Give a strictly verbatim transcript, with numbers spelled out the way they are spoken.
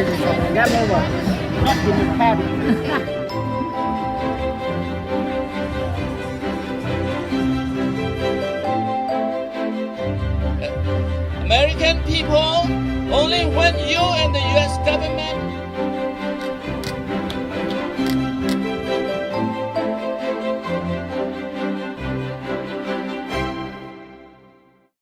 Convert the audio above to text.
Game over. Not in the cabin. American people, only when you and the U S government